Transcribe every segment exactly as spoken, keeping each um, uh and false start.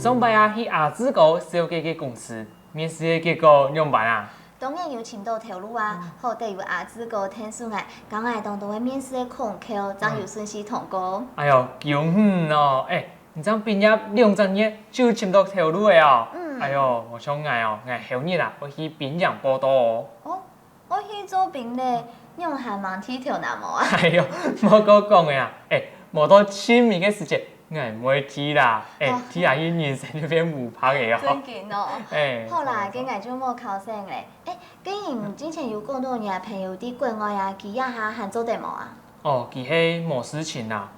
上擺啊，去阿志哥紹介个公司，面試个結果仰般啊？當然有尋到頭路啊，好得有阿志哥𢯭手𠊎，教𠊎當多个面試个功課，正有順序通過。哎喲，恭喜你哦！哎，你正畢業兩隻月就尋到頭路了哦！嗯。哎喲，無像𠊎哦，𠊎後日啊，愛去兵營報到哦。哦， 愛去做兵咧，仰還吂剃頭那毛啊？哎喲，莫過講个啊！哎，無到盡尾个時節，𠊎毋會剃啦。哎，哦。剃下去人生就變烏白个哦。正經哦。哎，好啦，著著。該𠊎就莫剾省咧。哎，該你之前有講到你个朋友在國外啊，佢這下還做得無啊？哦，佢係無事情啦。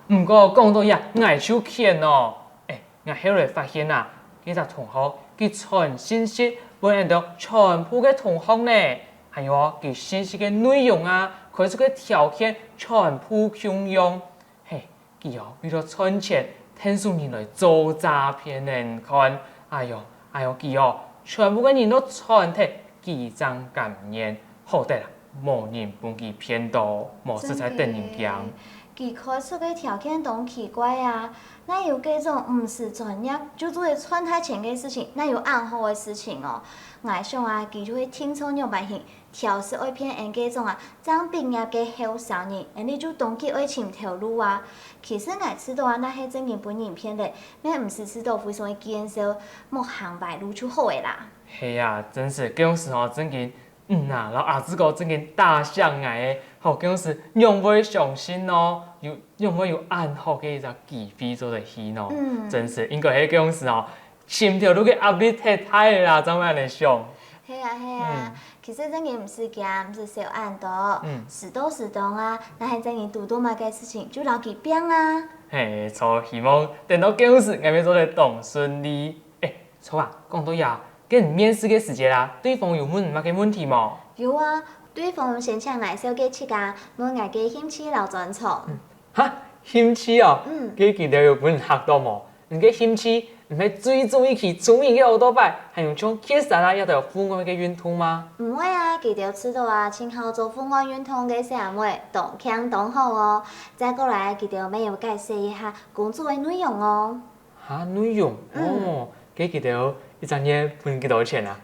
毋過講到這，𠊎就譴哦。哎， 𠊎後來發現啊，該隻同學佢傳信息分𠊎兜全部个同學呢，還有哦，佢信息个內容啊，開出个條件全部共樣。嘿，佢哦，為了賺錢，𢯭手人來做詐騙呢，你看，哎喲，哎喲，佢哦，全部个人都傳忒，佢正甘願。 好得啊，無人分佢騙到，無實在得人驚。真个，佢開出个條件當奇怪啊！哪有該種毋使專業就做得賺大錢个事情，哪有恁好个事情哦？𠊎想啊，佢就係定著仰般形，挑事愛騙𠊎該種啊，正畢業个後生人，𠊎俚就當急愛尋頭路啊。其實𠊎知道啊，若係正經分人騙咧，乜毋使知道非常个見笑，莫行歪路就好个啦。係啊，真係，該種時候正經 嗯啊，摎阿志哥正經打醒𠊎个，好，該時仰會相信呢？有，仰會有恁好个一隻機會做得去呢？嗯。真係，應該係該時哦，尋頭路个壓力忒大了啦，正會恁樣想。係啊，係啊，嗯。其實正經毋使驚，毋使愁恁多。嗯。時到時當啊，若係正經堵著麼个事情，就摎佢拚啊。嘿，著，希望等到該時，𠊎乜做得當順利。 欸，著啊，講到這，該你面試个時節啊，對方有問你麼个問題無？有啊，對方先請𠊎紹介自家，問𠊎个興趣摎專長。嗯，哈，興趣哦？嗯。該佢兜有分你嚇到無？你个興趣毋係最中意騎聰明个奧多拜，還有像蹶山啊這兜戶外个運動嗎？毋會啊，佢兜知著啊，盡好做戶外運動个細阿妹，當慶當好哦。再過來，佢兜乜有解釋一下工作个內容哦。 哈，內容？嗯。哦，該佢兜一隻月分幾多錢啊？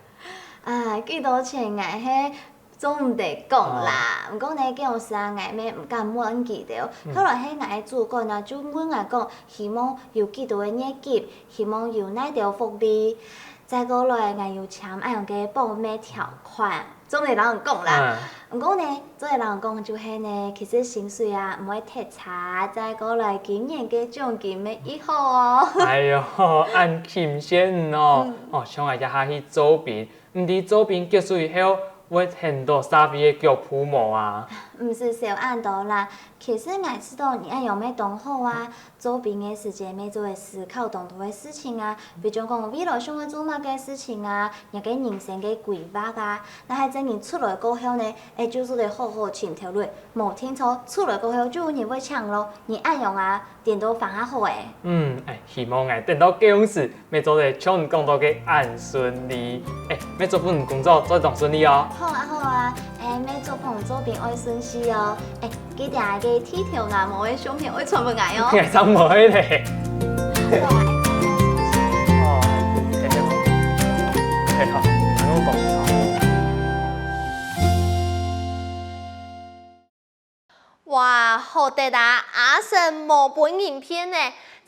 啊，幾多錢𠊎係做毋得講啦。哦。毋過呢，該時啊，𠊎乜毋敢問佢兜。嗯。後來係𠊎个主管啊，就問𠊎講，希望有幾多个月給，希望有哪兜福利。再過來，𠊎有簽恁樣个保密條款。 做毋得摎人講啦。嗯。毋過呢，做得摎人講就係呢，其實薪水啊，毋會忒差，再過來今年个獎金乜異好哦。哎喲，恁欽羨哦！嗯。哦，像𠊎這下去做兵，毋知做兵結束以後，會跈著社會个腳步無啊？毋使愁恁多啦，其實𠊎知著你恁樣乜當好啊。 做兵个時節乜做得思考當多个事情啊，比將講未來想愛做麼个事情啊，若个人生个規劃啊，若係正經出來過後呢，欸，就做得好好尋頭路，無定著出來過後就有人會請咯，你恁樣啊，顛倒反而好欸。嗯，欸，希望𠊎等到該央時，乜做得像你講到个恁順利。欸，乜祝福你工作做當順利哦。好啊，好啊，欸，乜祝福你做兵愛順序哦。欸， 記得啊，該剃頭那毛个相片愛傳分𠊎哦。𠊎正毋會咧。哦，嘿，嘿，嘿，好，恁樣講。哇，好得啊，阿成無分人騙呢，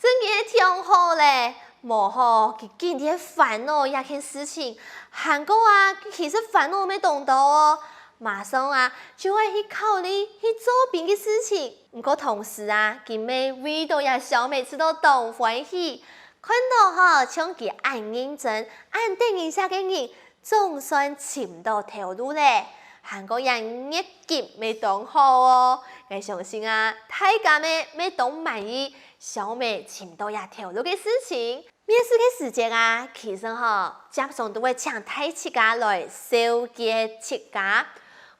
正經係忒好咧。無吼，佢緊在煩惱這件事情，還過啊，佢其實煩惱乜當多哦。 馬上啊，就愛去考慮去做兵个事情。毋過同時啊，佢乜為著這小美試著當歡喜，看著吼，像佢恁認真、恁得人惜个人，總算尋著頭路咧。還過這月給乜當好哦，𠊎相信啊，大家乜乜當滿意小美尋著這頭路个事情。 面試个時節啊，其實吼，輒常都會請大自家來紹介自家。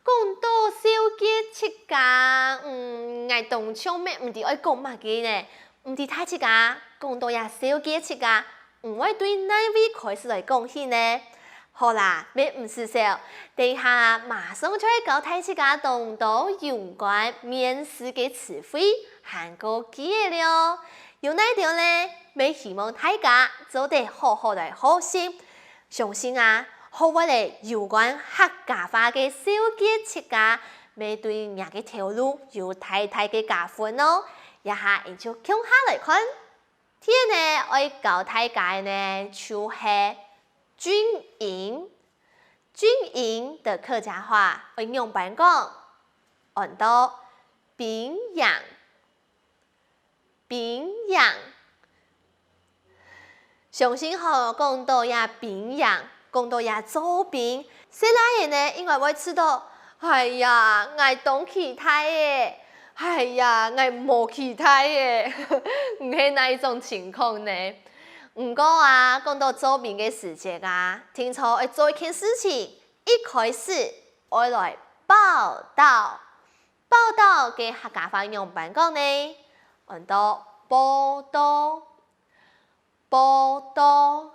講到紹介自家，嗯，𠊎當像乜毋知愛講麼个呢？毋知大自家講到這紹介自家，毋會對哪位開始來講起呢？好啦，乜毋使愁，等一下馬上就會教大自家當多有關面試个詞彙，還過句仔了。有哪兜呢？乜希望大家做得好好來學習。相信啊，學會了有關客家話个小技巧，乜對若个頭路有大大个加分哦。這下𠊎就共下來看。第一呢，愛教大家个呢，就係顓頊。顓頊的客家話愛仰般講？安到顓頊。 顓頊。相信吼，講到這顓頊，講到這做兵，細賴仔呢，應該會試著，「哎呀，𠊎當期待仔！哎呀，𠊎無期待仔！」毋係哪一種情況呢？毋過啊，講到做兵个時節啊，定著愛做一件事情，一開始愛來報到。 報到个客家話仰般講呢？安到報到，報到。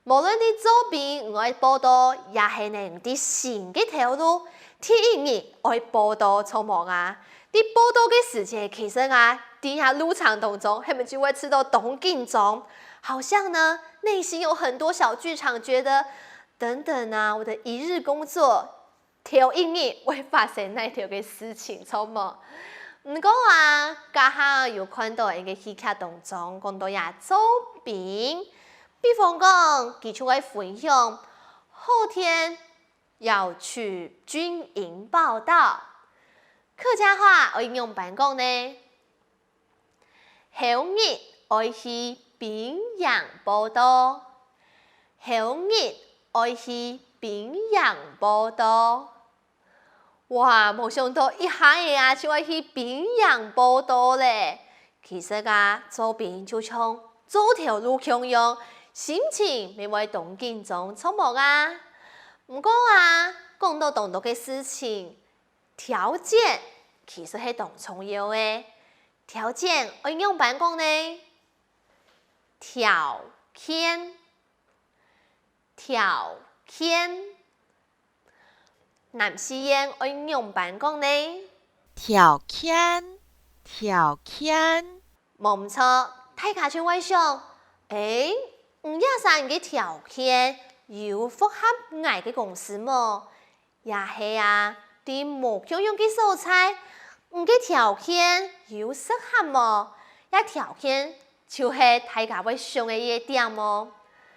無論你做兵愛報到，也係呢你新个頭路，第一日愛報到著無啊？在報到个時節，其實啊，在這路程當中，係毋係就會試著當緊張？好像呢，內心有很多小劇場，覺得等等啊，我的一日工作 頭一日會發生哪兜个事情，著無？毋過啊，這下有看著一个戲劇當中講到這做兵，比方講，佢就會分享，後天要去軍營報到。客家話愛仰般講呢？ 後日愛去兵營報到，後日愛去兵營報到。哇，無想著一下仔啊，就愛去兵營報到了。其實啊，做兵就像做頭路共樣，心情乜會當緊張，著無啊？毋過啊，講到當多个事情，條件其實係當重要个。 條件愛仰般講呢？條件，條件。南四縣愛仰般講呢？條件，條件。無毋著，大家就會想，「欸，你這儕个條件有符合𠊎个公司無？」 也係啊，在無共樣个所在，你个條件有適合無？這條件就係大家會想个一點哦。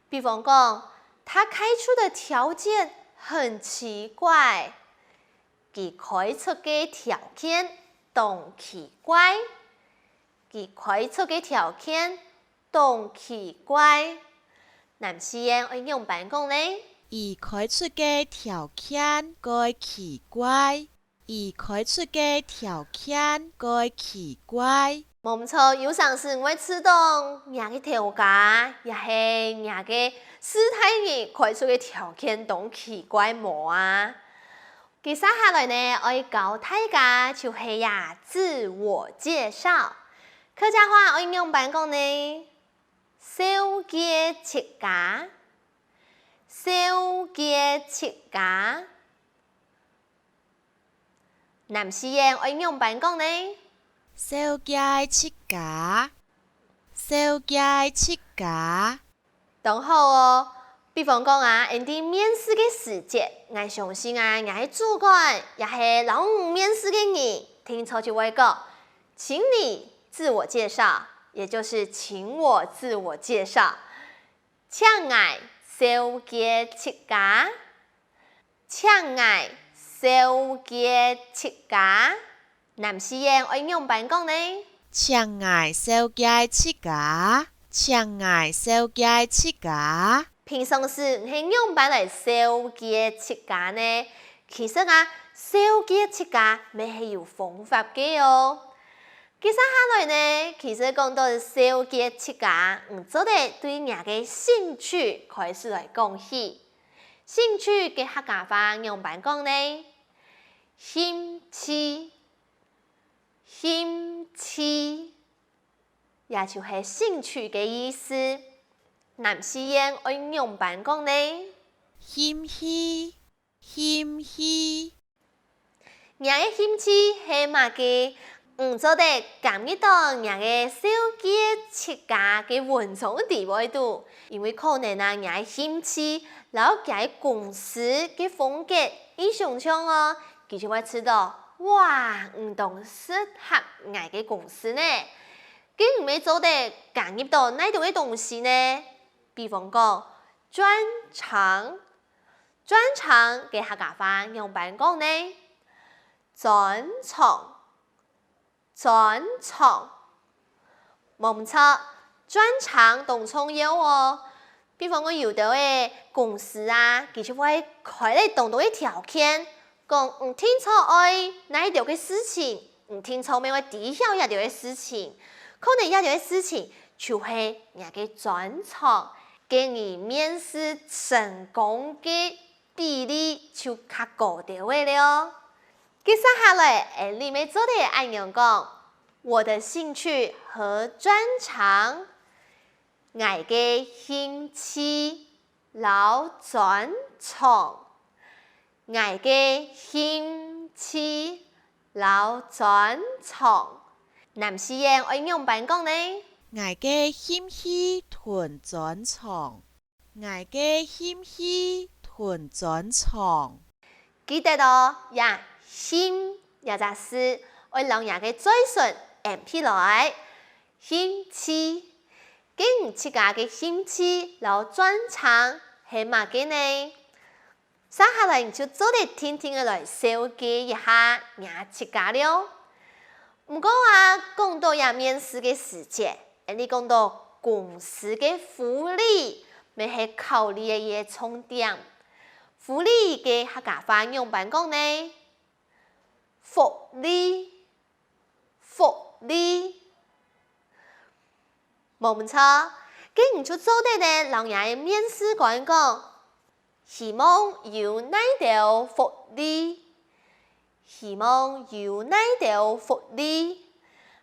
比方講，他開出的條件很奇怪，佢開出个條件當奇怪，佢開出个條件 當奇怪。南四縣愛仰般講呢？佢開出个條件蓋奇怪，佢開出个條件蓋奇怪。無毋著，有成時會試著若个頭家，也係若个師大人開出个條件當奇怪無啊？ 接下來呢，愛教大家就係呀自我介紹。客家話愛仰般講呢？紹介自家，紹介自家。南四縣愛仰般講呢？紹介自家，紹介自家。 當好哦！比方講啊，𠊎等面試个時節，𠊎相信啊，若个主管也係摎你面試个人，定著就會講：「請你自我介紹」，也就是請我自我介紹。請𠊎紹介自家。 請𠊎紹介自家。南四縣愛仰般講呢？請𠊎紹介自家，請𠊎紹介自家。平常時你係仰般來紹介自家呢？其實啊，紹介自家乜係有方法个哦。接下來呢，其實講到紹介自家，你做得對若个興趣開始來講起。 興趣个客家話仰般講呢？興趣，興趣，也就係興趣个意思。南四縣愛仰般講呢？興趣，興趣。 若个興趣係麼个？你做得加入到若个紹介自家个文章裡背肚，因為可能啊，若个興趣摎厥个公司个風格異相像哦，佢就會知著，哇，你當適合𠊎个公司呢。該你乜做得加入到哪兜个東西呢？比方講，專長，專長个客家話仰般講呢？專長，專長。無毋著，專長當重要哦。比方講有兜个公司啊，佢就會開了當多个條件，講你定著愛哪兜个事情，你定著乜愛知曉這兜个事情，可能這兜个事情就係若个專長，該你面試成功个比例就較高兜仔了哦。該續下來，𠊎俚乜做得恁樣講：我的興趣和專長，𠊎个興趣摎專長，𠊎个興趣摎專長。南四縣愛仰般講呢？𠊎个興趣同專長。 𠊎个興趣同專長。記得哦，這興這隻字愛摎若个嘴脣揞起來。興趣，該你自家个興趣摎專長係麼个呢？續下來你就做得定定仔來紹介一下若自家了。 毋過啊，講到這面試个時節，𠊎俚講到公司个福利乜係考慮个一個重點。福利个客家話仰般講呢？福利，福利。無毋著，該你就做得呢摎若个面試官講， 希望有哪兜福利？希望有哪兜福利？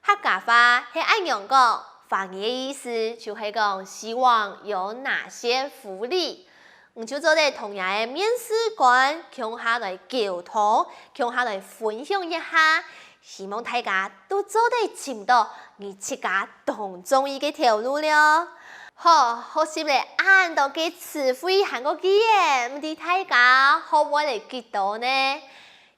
客家話係恁樣講，華語个意思就係講希望有哪些福利。你就做得同若个面試官共下來溝通，共下來分享一下， 希望大家都做得尋著你自家當中意个頭路了。好，學習了恁多个詞彙還過句仔，毋知大家學會了幾多呢？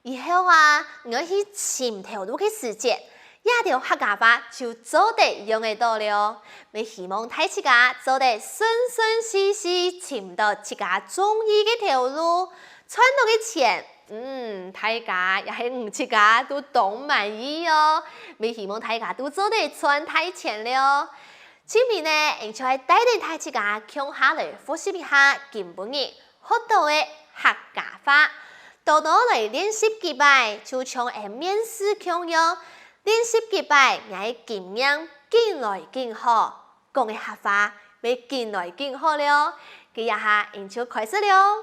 以後啊，你愛去尋頭路个時節，這兜客家話就做得用得著了。乜希望大自家做得順順序序尋著自家中意个頭路，賺著个錢， 嗯，大家也係你自家都當滿意哦。乜希望大家都做得賺大錢了。今晡日呢，𠊎就愛帶等大自家共下來複習一下今晡日學著个客家話。多多來練習幾擺，就像𠊎面試共樣，練習幾擺，若个經驗緊來緊好，講个客話乜緊來緊好了。該這下𠊎就開始了。